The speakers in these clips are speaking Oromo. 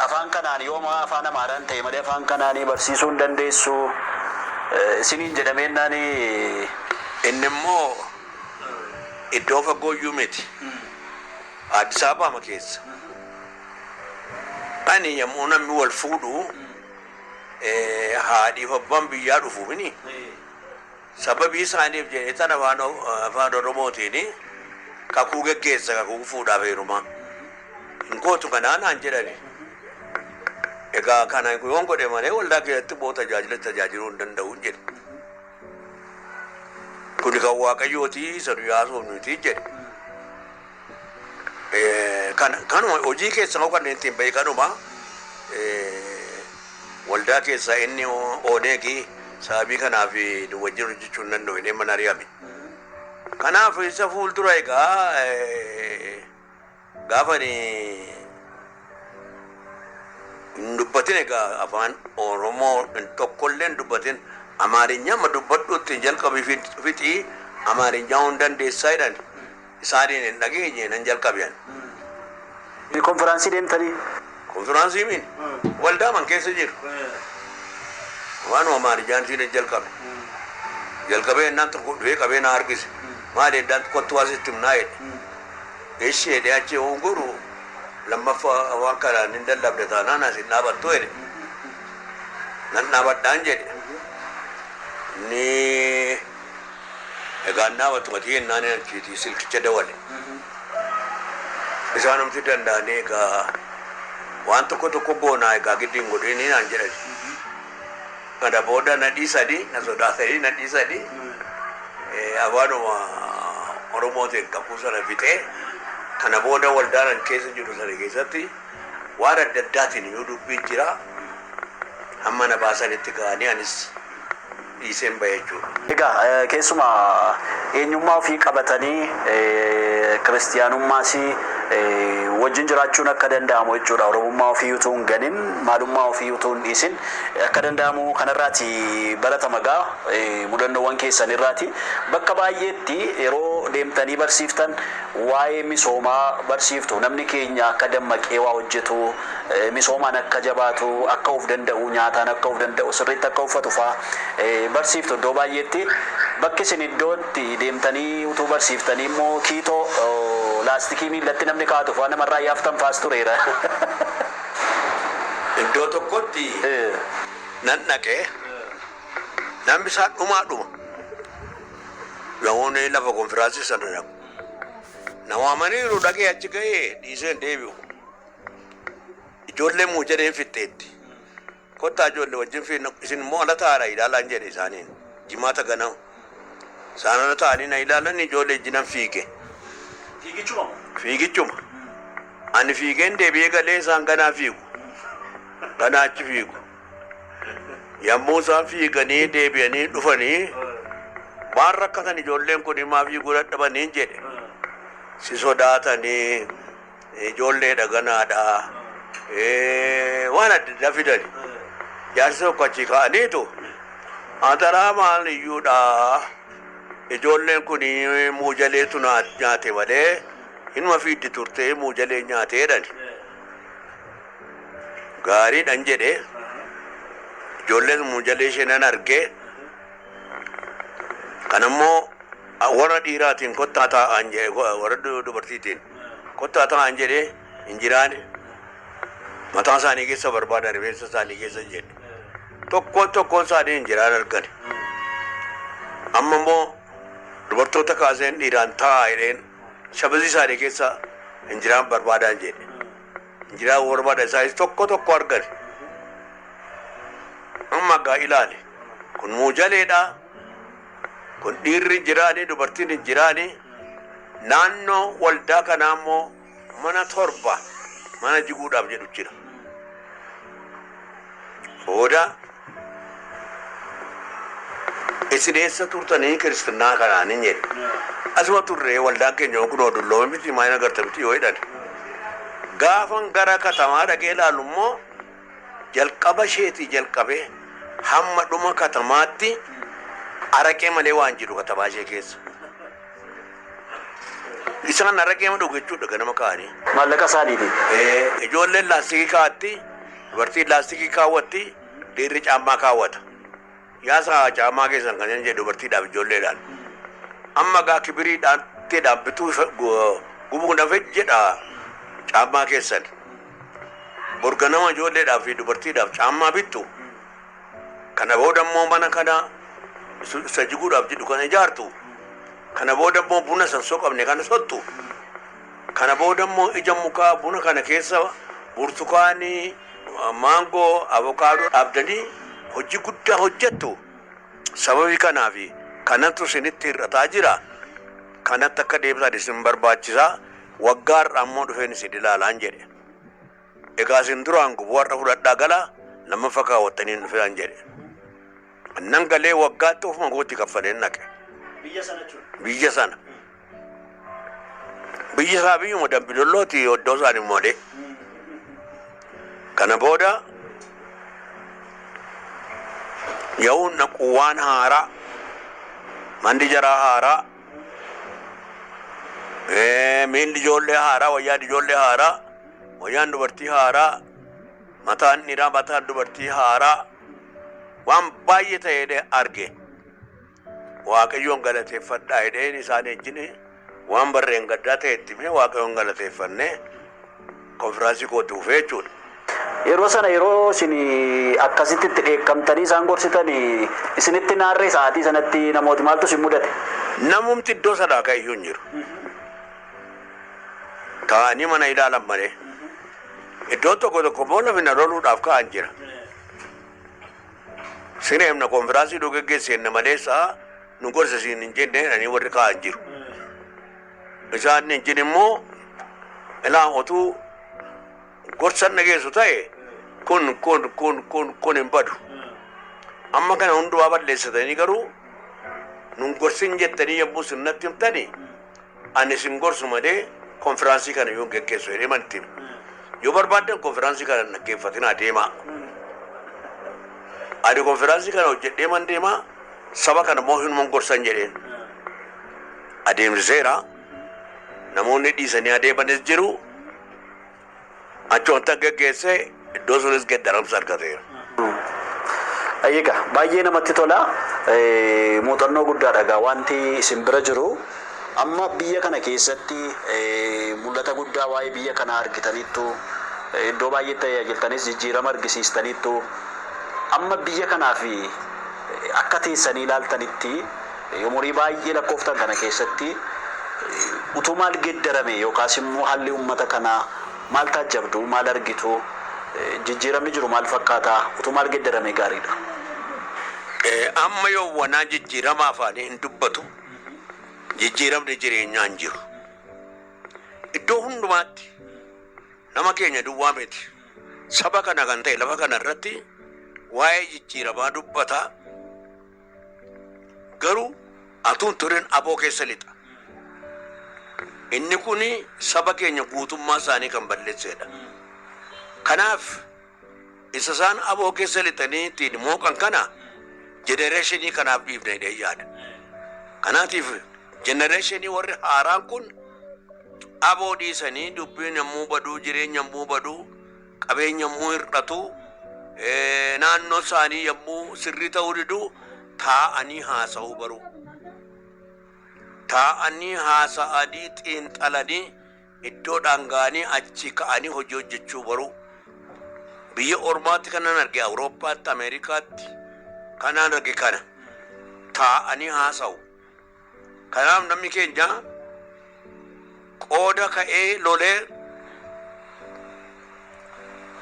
Afaan kanaan yooma afaan Amaaraan ta'e malee afaan kanaanii barsiisuu hin dandeessu isiniin jedhameennaan. Inni immoo iddoo fagooyyuu miti. Addis Ababa keessa. Ani yommuu namni wal fuudhu haadhiif abbaan biyyaa dhufu mini. Sababii isaaniif jedhee tan afaan Oromootiin kakuu geggeessa, kakuu fuudhaaf heerumaa. Hin gootu kanaa naan jedhani. Egaa kana yoon godhe malee waldaa keessatti immoo tajaajila tajaajiluu hin danda'u jedhe. Kuni kan Waaqayyooti, isa nu yaasuuf nuti jedhe. Kanuma hojii keessaa kanneen ittiin bahe kanuma waldaa keessaa inni Oneegi sababii kanaaf nu wajjin hojjechuu hin danda'u inni mana ari'ame. Kanaaf isa fuuldura egaa gaafa hin dubbatin, egaa afaan Oromoo tokkollee hin dubbatin, Amaarinyaa ma dubbadhu ittiin jalqabi fixii, Amaarinyaa hin dandeessaa jedhan, isaaniin hin dhageenye nan jalqabe ani. Konfiraansii deemtanii? Konfiraansii min waldaa man keessa jiru. Afaan Amaarinyaan siin jalqabe. Jalqabee innaan tokko dhufee qabee na harkise. Maali iddaan kottu asitti himnaa jedhe. Ishee jedhee achi yoon godhu lammaffaa afaan kanaan hin lallabne taanaan asin dhaabattu jedhe. Nan dhaabadhaan jedhe. Inni egaa hin dhaabattu matii jennaan achiitii silkicha dawale. Isaanumti danda'anii egaa waan tokko tokko goonaa egaa giddiin godhini naan jedhan. Kana booda na dhiisanii, na sodaatanii na dhiisanii, afaanuma Oromootiin kakuu sana fixee, kana booda waldaan keessa jiru sana keessatti waan adda addaatiin yoo dubbiin jira hamma na baasanitti ga'anii anis dhiiseen bahe jechuudha. Egaa keessumaa eenyummaa ofii qabatanii kiristiyaanummaas wajjin jiraachuun akka danda'amu jechuudha. Oromummaa ofii utuu hin ganin, maalummaa ofii utuu hin dhiisin akka danda'amu kanarraati baratama gaa mudannoowwan keessan irraati. Bakka baay'eetti yeroo deemtanii barsiiftan waa'ee misoomaa barsiiftu. Namni keenya akka dammaqee waa hojjetu, misoomaan akka jabaatu, akka of danda'u, nyaataan akka of danda'u, sirriitti akka uffatu fa'aa barsiiftu iddoo baay'eetti. Bakki isin iddootti deemtanii utuu barsiiftanii immoo kiitoo laastikii miillatti namni kaa'atu fa'aa namarraa yaaftan fa'aas tureera. Iddoo tokkotti nan dhaqee namni isaa dhumaa dhuma. Namoonni lafa konfiraansii sana dhaqu. Na waamaniiru, dhaqee achi ga'ee dhiiseen deebi'u. Ijoollee muujareen fixxeetti. Kottaa ijoollee wajjin fiigna, isin immoo ala taa'aa ilaalaan jedhe isaaniin. Jimaata ganama. Isaan ala taa'anii na ilaalan, ijoollee jinan fiige. Fiigichuma moo? Fiigichuma. Ani fiigeen deebi'ee galee, isaan ganaa fiigu. Ganaa achi fiigu. Yommuu isaan fiiganii deebi'anii dhufanii, "Waan rakkatan ijoolleen kun maa fiiguu dadhabanii?" jedhe. "Si sodaatanii, ijoolleedha, ganaadha." Waan adda addaa fidani. Jaarsi tokko achi ka'aniitu, "Ataraa maal iyyuudha, ijoolleen kun muujaleetu nyaate malee hinuma fiiddi turtee, muujalee nyaate," jedhani. "Gaariidhan," jedhe. Ijoolleen muujalee ishee nan argee, kanammoo warra dhiiraatiin kottaa taa'an jedhe, warra dubartiitiin kottaa taa'an jedhee, hin jiraane mataa isaanii keessa barbaadan, rifeensa isaanii keessa jedhe. Tokkoon tokkoon isaanii hin jiraan argane. Amma immoo dubartoota kaaseen dhiiraan taa'aa jedheen, shabazii isaanii keessa hin jiraan barbaadan jedhe. Hin jiraan barbaadan, isaanis tokko tokko argane. Amma gaa ilaali, kun muujaleedha. Kun dhiirri hin jiraani, dubartiin hin jiraani. Naannoo waldaa kanaa immoo mana 7 mana jiguudhaaf jedhu jira. Booda, "Isin eessa turtanii kiristinnaa kanaan?" hin jedhe. "Asuma turre, waldaan keenya kunoo dulloome miti, maal agarta miti," yoo jedhan. Gaafan gara katamaa dhaqee ilaalu immoo jalqaba isheetii jalqabee hamma dhuma katamaatti araqee malee waan jiru katamaa ishee keessa. Isaan araqee ma dhugu jechuudha ganama ka'anii. Maallaqa isaaniiti. Ijoolleen laastikii kaa'atti. Dubartiin laastikii kaawwatti, dhiirri caammaa kaawwata. Yaasaa caammaa keessan kan jedhu dubartiidhaaf ijoolleedhaan. Amma gaa kibiriidhaan ittiidhaan bituu gubuu nafe jedha caammaa keessan. Borganama ijoolleedhaaf fi dubartiidhaaf caammaa bittu. Kana booda immoo mana kana isa jiguudhaaf jedhu kana ijaartu. Kana booda immoo buna san soqamne kana sottu. Kana booda immoo ija mukaa buna kana keessa burtukaanii, maangoo, avokaadoo dhaabdanii hojii guddaa hojjettu. Sababii kanaaf kanatu isinitti hir'ataa jira. Kanatti akka deebisan isin barbaachisaa. Waggaa har'aa immoo dhufeen isin ilaalaan jedhe. Egaa isin duraan gubuu har'a fudhadhaa galaa lammaffaa kaawwattanii hin dhufan jedhe. Nan galee waggaatti ofuma kootti kaffaleen naqe. Biyya sana jechuudha. Biyya sana. Biyya isaa biyyuma Dambidollooti iddoo isaan hin malee. Kana booda yaa'uun naqu waan haaraa, manni jaraa haaraa, miilli ijoollee haaraa, wayyaan ijoollee haaraa, wayyaan dubartii haaraa, mataan dhiiraa mataan dubartii haaraa, waan baay'ee ta'ee arge. Waaqayyoon galateeffadhaa jedheen isaan wajjin waan barreen gaddaa ta'e itti himee Waaqayyoon galateeffannee konfiraansii kootti dhufee jechuudha. Yeroo sana yeroo isin akkasitti itti dheekkamtanii isaan gorsitanii isinitti naarree sa'aatii sanatti namooti maaltu isin mudate? Namumti iddoo sanaa ka'e iyyuu hin jiru. Taa'anii mana ilaalan malee. Iddoo tokko tokko immoo namni na loluudhaaf ka'an jira. Sineemna konfiraansii nu geggeessine malee sa'a nu gorsa siin hin jenne jedhanii warri ka'an jiru. Isaan hin immoo ilaa otuu gorsan dhageessu ta'e kun kun kun kun kun hin badu. Amma kana hundumaa balleessitanii garuu nun gorsin jettanii yommuu isin natti himtani ani isin gorsu malee konfiraansii kana yoo geggeessu jedhee manatti hime. Yoo barbaaddan konfiraansii kana hin dhaggeeffatinaa deemaa. Ani konfiraansii kana hojjedhee man deemaa, saba kana immoo hinuman gorsan jedheen. Adeemsiseera. Namoonni dhiisanii adeemanis jiru. Achi wanta geggeesse iddoo sunis geddaramsa argateera. Egaa baay'ee namatti tola. Muuxannoo guddaadha egaa wanti isin bira jiru. Amma biyya kana keessatti mul'ata guddaa waa'ee biyya kanaa argitaniittu, iddoo baay'eetti tajaajiltanis jijjiirama argisiistaniittu. Amma biyya kanaaf akka teessanii ilaaltanitti umurii baay'ee lakkooftan kana keessatti utuu maal geeddarame yookaas immoo haalli uummata kanaa maal taajjabdu, maal argitu, jijjiiramni jiru maal fakkaata, utuu maal geeddarame gaariidha? Amma yoowwanaa jijjiirama afaanii hin dubbatu. Jijjiiramni jireenyaa hin jiru. Iddoo hundumaatti nama keenya duwwaa miti. Saba kana kan ta'e lafa kana irratti waa'ee jijjiiramaa dubbata. Garuu atuun turin aboo keessa lixa. Inni kun saba keenya guutummaa isaanii kan balleessedha. Kanaaf isa isaan aboo keessa lixanii ittiin mooqan kana jenereeshinii kanaaf dhiifna jedhee yaada. Kanaatiif jenereeshinii warri haaraan kun aboo dhiisanii dubbiin yommuu baduu, jireenya yommuu baduu, qabeenya yommuu hir'atu, naannoo isaanii yommuu sirrii ta'uu didu taa'anii haasa'uu baru. Taa'anii haasa'anii xiinxalanii iddoodhaan ga'anii achi ka'anii hojii hojjechuu baru. Biyya ormaatti kanan arge, Awurooppaatti, Ameerikaatti kanan arge kana taa'anii haasa'u. Kanaaf namni keenya qooda ka'ee lolee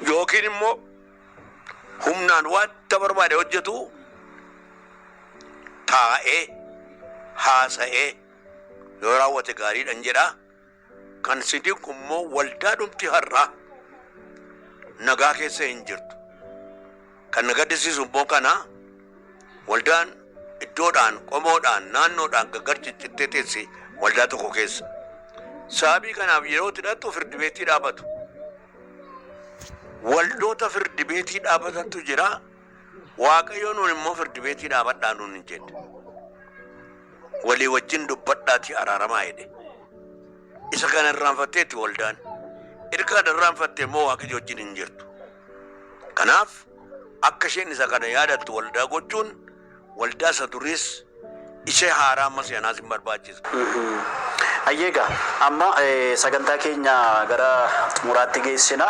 yookiin immoo humnaan wanta barbaade hojjetu taa'ee haasa'ee yoo raawwate gaariidhan jedha. Kan si dinqu immoo waldaa dhumti har'aa nagaa keessa hin jirtu. Kan na gaddisiisu immoo kana waldaan iddoodhaan, qomoodhaan, naannoodhaan gargar ciccittee teessi waldaa tokko keessa. Sababii kanaaf yeroo itti dhaqxu firdi beetii dhaabatu. Waldoota firdi beetii dhaabatantu jira. Waaqayyo nuun immoo firdi beetii dhaabadhaa nuun hin jenne. Walii wajjin dubbadhaatii araaramaa jedhe. Isa kana irraanfatteetti waldaan. Erga kana irraanfatte immoo Waaqayyo wajjin hin jirtu. Kanaaf akka isheen isa kana yaadattu waldaa gochuun waldaa isa duriis ishee haaraa ammas yanaas hin barbaachisa. Ayyeegaa amma sagantaa keenya gara xumuraatti geessina.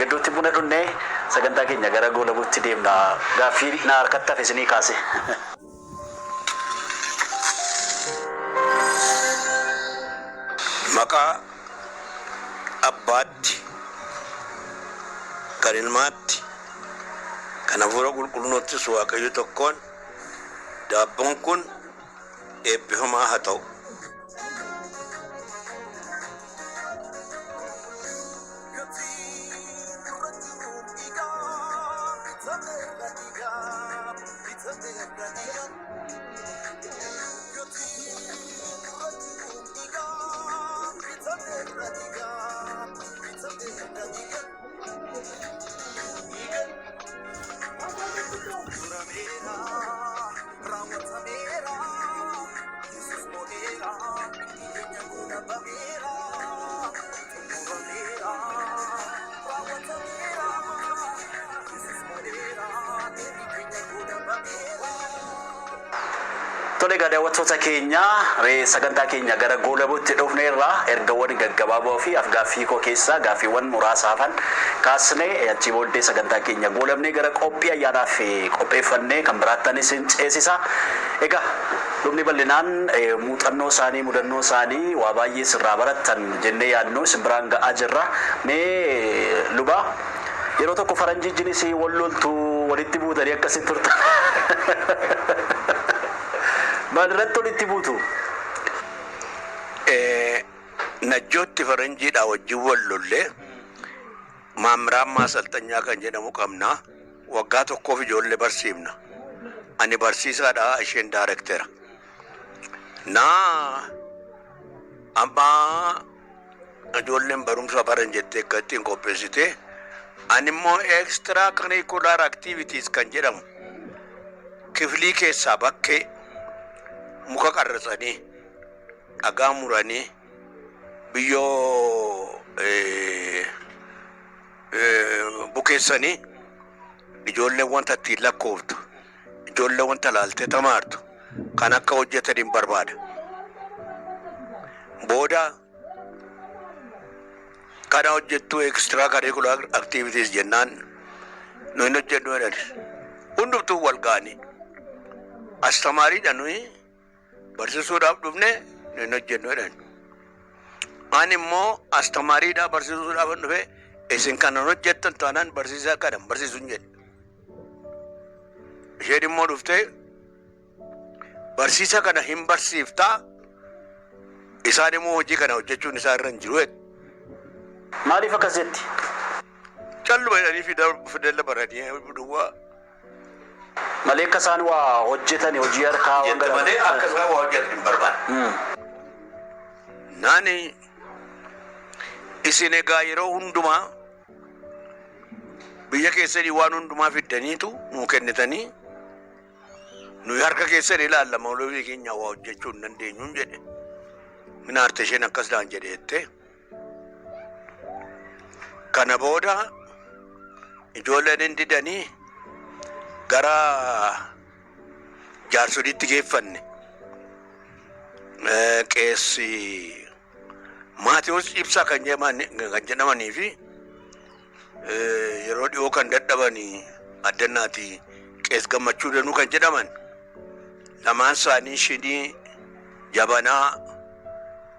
Gidduutti buna dhunnee sagantaa keenya gara goolabuutti deemna. Gaaffii na harkatti hafe isinii kaase. Maqaa abbaatti, kan ilmaatti, kan hafuura qulqulluuttis Waaqayyo tokkoon daabboon kun eebbifamaa haa ta'u. Tole egaa daawwattoota keenya sagantaa keenya gara goolabuutti dhufneerra. Ergawwan gaggabaaboo fi afgaaffii koo keessaa gaaffiiwwan muraasa hafan kaasnee achii booddee sagantaa keenya goolabnee gara qophii ayyaanaaf qopheeffannee kan biraattanis hin ceesisa. Egaa lubni bal'inaan muuxannoo isaanii, mudannoo isaanii waa baay'ee sirraa barattan jennee yaadnu isin biraan ga'aa jirra. Mee lubaa, yeroo tokko faranjii wajjinis wal loltu, walitti buutanii akkasitti turtan. Maal irratti walitti buutu? Najjootti faranjiidhaa wajjin wal lollee maamiraan maasalxanyaa kan jedhamu qabna. Waggaa tokkoof ijoollee barsiifna. Ani barsiisaadha, isheen daarektera. Naa amma ijoolleen barumsa baran jettee akka ittiin qopheessite, ani immoo extra curricular activities kan jedhamu kiflii keessaa bakkee muka qarratsanii, dhagaa muranii, biyyoo bukeessanii, ijoolleen wanta ittiin lakkooftu, ijoollee wanta laaltee tamaartu kan akka hojjetan hin barbaada. Booda kana hojjettu extra curricular activities jennaan nu hin hojjennu jedhan. Hundumtuu wal ga'anii astamaariidha, nuyi barsiisuudhaaf dhufne, nu hin hojjennu jedhan. Ani immoo astamaariidha, barsiisuudhaaf hin dhufe, isin kana hojjettan taanaan barsiisaa kana barsiisu hin jedhe. Isheen immoo dhuftee barsiisa kana hin barsiiftaa, isaan immoo hojii kana hojjechuun isaa irra hin jiru jedhe. Maaliif akkas jetti? Calluma jedhanii fidela baranii duwwaa. Malee akka isaan waa hojjetan, hojii harkaa waan jette malee akka isaan waa hojjetan hin barbaanne. Naani isin egaa yeroo hundumaa biyya keessanii waan hundumaa fiddaniitu nuu kennitanii, nuyi harka keessan ilaalla malee keenya waa hojjechuu hin dandeenyuun jedhe. Minaarte isheen akkas naan jedhe jettee. Kana booda ijoolleen hin didanii gara jaarsoliitti geeffanne. Qeessi Maatewos Ibsaa kan jedhamanii fi yeroo dhiyoo kan dadhabanii addannaati qees Gammachuu Danuu kan jedhaman lamaan isaanii shinii, jabanaa,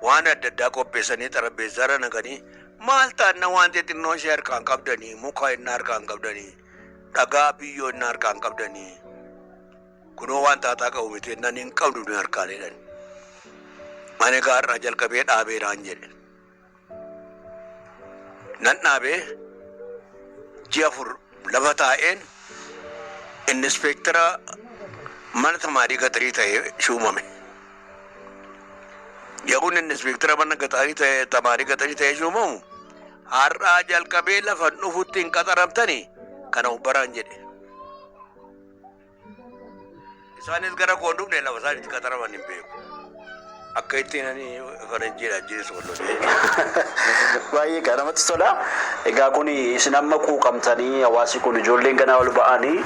waan adda addaa qopheessanii xarapheezzaarra naqanii, maal taanna waan xixinnoo ishee harkaan qabdanii, muka inni harkaan qabdanii, dhagaa, biyyoo inni harkaan qabdanii, kunoo waan taataa qabu miti jennaan, hin qabdu nu harkaan jedhan. Ani gaarraa jalqabee dhaabeeraan jedhe. Nan dhaabee ji'a 4 lafa taa'een innispeektara mana tamaarii gaxarii ta'ee shuumame. Yeroon innispeektara mana gaxarii ta'e tamaarii gaxarii ta'ee shuumamu, har'aa jalqabee lafa dhufutti hin qaxaramtanii kana of baraan jedhe. Isaanis gara koo hin dhufne, lafa isaan itti qaxaraman hin beeku. Akka ittiin ani faranjiidha ajjeesu wal lole jechuudha. Baay'ee gaa namatti tola. Egaa kun isin amma quuqamtanii hawaasi kun ijoolleen ganaa ol ba'anii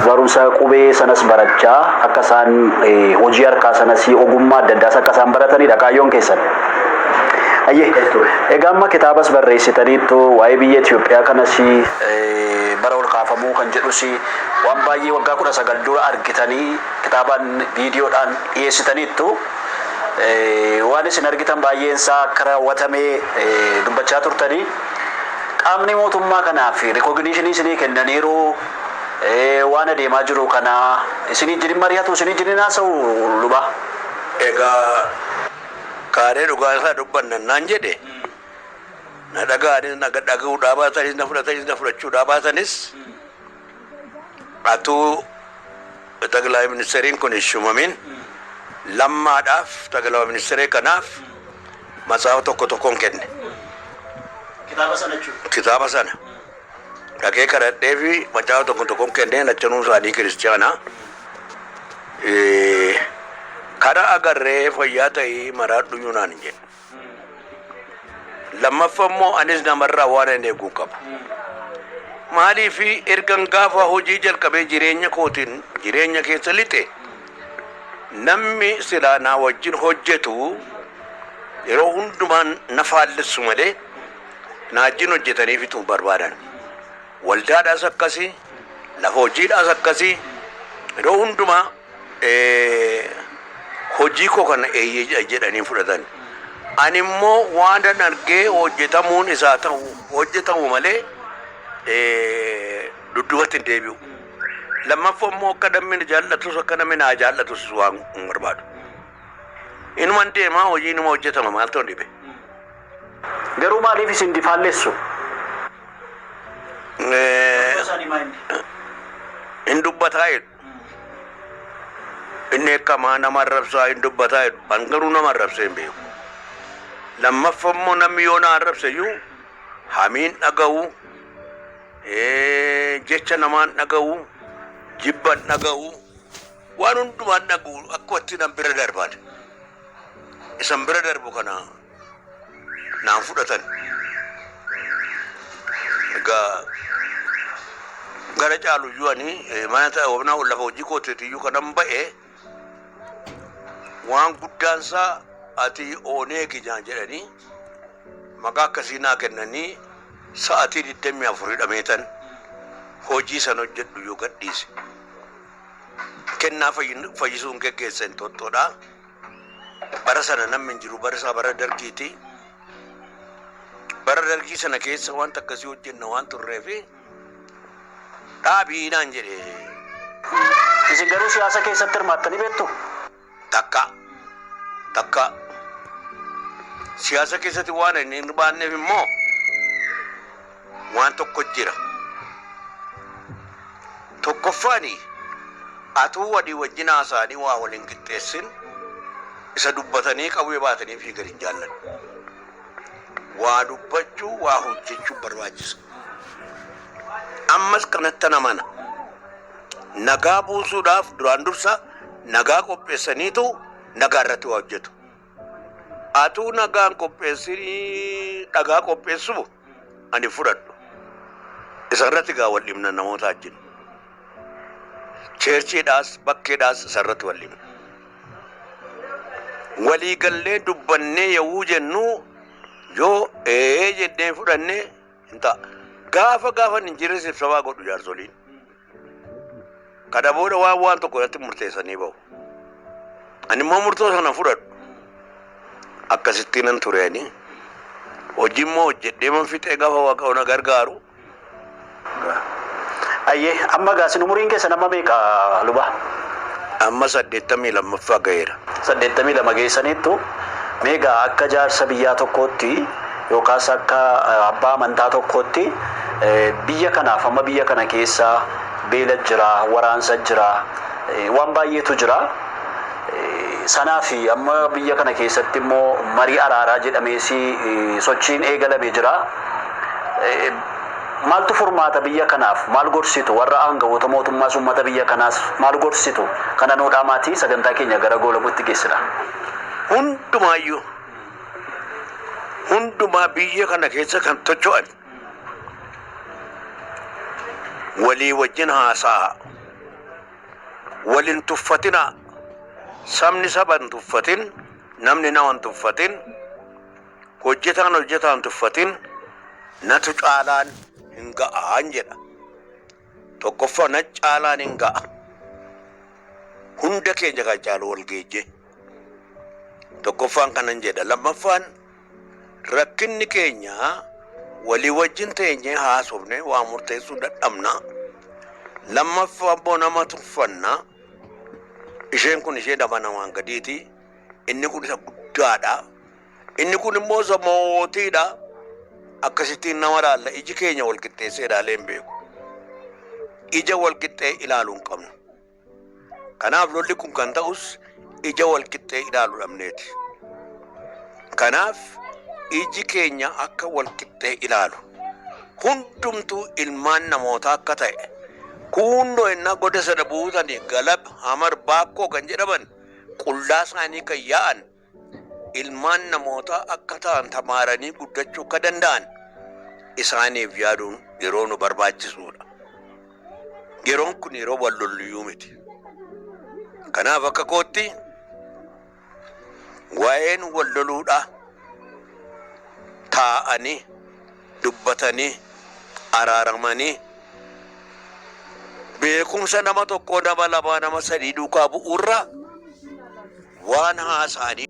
barumsa qubee sanas barachaa akka isaan hojii harkaa sanas ogummaa adda addaas akka isaan baratanidha kaayyoon keessan. Ayyee egaa amma kitaabas barreessitaniittu waa'ee biyya Itoophiyaa kanas bara ol kaafamuu kan jedhus waan baay'ee waggaa 19 dura argitanii kitaabaan viidiyoodhaan dhiyeessitaniittu. Waan isin argitan baay'een isaa akka raawwatame dubbachaa turtanii qaamni mootummaa kanaaf recognition isinii kennaniiru waan adeemaa jiru kana isinii jirin mari'atu isinii jirin haasa'u luba. Egaa kaanee dhugaa isaa dubbannan naan jedhe na dhaga'anis na dhaga'uu dhaabaatanis na fudhatanis na fudhachuu dhaabaatanis atuu ጠቅላይ ministeriin kun hin shuumamin lammaadhaaf ጠቅላይ ministeree kanaaf matsaafa tokko tokkoon kenne. Kitaaba sana jechuudha. Kitaaba sana dhaqee kadhadhee fi macaafa tokko tokkoon kennee lachanuu isaanii kiristiyaanaa. Kana agarree fayyaa ta'ii maraadhu naan hin jedhe. Lammaffaa immoo anis namarraa waan hin eeguu qaba. Maaliif ergan gaafa hojii jalqabee jireenya kootiin jireenya keessa lixe namni silaa naa wajjin hojjetu yeroo hundumaan na faallessu malee na wajjin hojjetanii fixuu barbaadan. Waldaadhaas akkasii, lafa hojiidhaas akkasii yeroo hundumaa hojii koo kana eeyyee jedhanii fudhatan. Ani immoo waan argee hojjetamuun isaa ta'u hojjetamu malee dudduubatti hin deebi'u. Lammaffaa immoo akka namni na jaallatus akka namni naa jaallatus waan hin barbaadu. Inuman deemaa hojii inuma hojjetama maal ta'u dhibe. Garuu maaliif isin difaalleessu? Hin dubbataa jedhu. Inni eekkamaa nama arrabsaa hin dubbataa jedhu. An garuu nama arrabsee hin beeku. Lammaffaa immoo namni yoo na arrabse iyyuu hamiin dhaga'u, jecha namaan dhaga'u, jibban dhaga'u, waan hundumaan dhaga'u akkumatti nan bira darban. Isan bira darbu kana naan fudhatan. Egaa gara caalu iyyuu ani mana ta'e lafa hojii kootiitti iyyuu kanan ba'e waan guddaansaa ati ooneegi jaan jedhanii maqaa akkasii naa kennanii sa'atii 24 hidhameetan hojii san hojjedhu yoo gadhiise. Kennaa fayyisuun geggeessan Inxooxxoodha. Bara sana namni hin jiru bara isaa bara dargiiti. Bara dargii sana keessa wanta akkasii hojjenna waan turreefi dhaabii naan jedhe. Isin garuu siyaasa keessatti hirmaattanii beektu? Takka takka siyaasa keessatti waan hin hirmaanneef immoo waan tokko jira. Tokkoffaani atuu walii wajjin haasa'anii waa waliin qixxeessin isa dubbatanii qawwee baatanii fiigan hin jaalladhu. Waa dubbachuu waa hojjechuu barbaachisa. Ammas kanatti amana. Nagaa buusuudhaaf duraan dursa nagaa qopheessaniitu nagaa irratti waa hojjetu. Atuu nagaan qopheessinii dhagaa qopheessu ani fudhadhu. Isa irratti gaa wal dhibna namoota wajjin. Churchiidhaas bakkeedhaas isa irratti wal dhibna. Walii gallee dubbannee yommuu jennu yoo ee jennee fudhannee hin ta'a. Gaafa gaafa hin jirre sibsabaa godhu jaarsoliin. Kana booda waan waan tokko irratti murteessanii bahu. Ani immoo murtoo sana fudhadhu. Akkasitti nan ture ani. Hojii immoo hojjedhee man fixee gaafa waaqa na gargaaru. Ayyee amma gaa isin umuriin keessan amma meeqa luba? Amma 82ffaa ga'eera. 82 geessaniittu meegaa akka jaarsa biyyaa tokkootti yookaas akka abbaa amantaa tokkootti biyya kanaaf amma biyya kana keessa beela jira, waraansa jira, waan baay'eetu jira. Sanaaf amma biyya kana keessatti immoo marii araaraa jedhamees sochiin eegalamee jira. Maaltu furmaata biyya kanaaf maal gorsitu warra aangawoota mootummaas uummata biyya kanaas maal gorsitu kana nuu dhaamaatii sagantaa keenya gara goolabuutti geessina. Hundumaayyuu hundumaa biyya kana keessa kan tocho'an walii wajjin haasa'a. Walin tuffatinaa. Sabni saba hin tuffatin, namni nama hin tuffatin, hojjetaan hojjetaa hin tuffatin, natu caalaan hin ga'aan jedha. Tokkoffaa na caalaan hin ga'a. Hunda keenya kan caalu wal geejjee. Tokkoffaan kanan jedha. Lammaffaan rakkinni keenya walii wajjin teenyee haasofne waa murteessuu dadhabna. Lammaffaa immoo nama tuffanna. Isheen kun ishee nama namaan gadiiti. Inni kun isa guddaadha. Inni kun immoo isa mootiidha. Akkasittiin nama laalla. Iji keenya wal qixxeessee ilaalee hin beeku. Ija wal qixxee ilaaluu hin qabnu. Kanaaf lolli kun kan ta'us ija wal qixxee ilaalu dhabneeti. Kanaaf iji keenya akka wal qixxee ilaalu hundumtuu ilmaan namootaa akka ta'e kuunnoo innaa goda sana buutanii Galab, Hamar, Baakkoo kan jedhaman qullaa isaanii kan yaa'an ilmaan namootaa akka ta'an tamaaranii guddachuu akka danda'an isaaniif yaaduun yeroo nu barbaachisuudha. Yeroon kun yeroo wal lolluyyuu miti. Kanaaf akka kootti waa'een wal loluudha taa'anii dubbatanii araaramanii beekumsa nama tokkoo nama lamaa nama sadii duukaa bu'uurra waan haasa'anii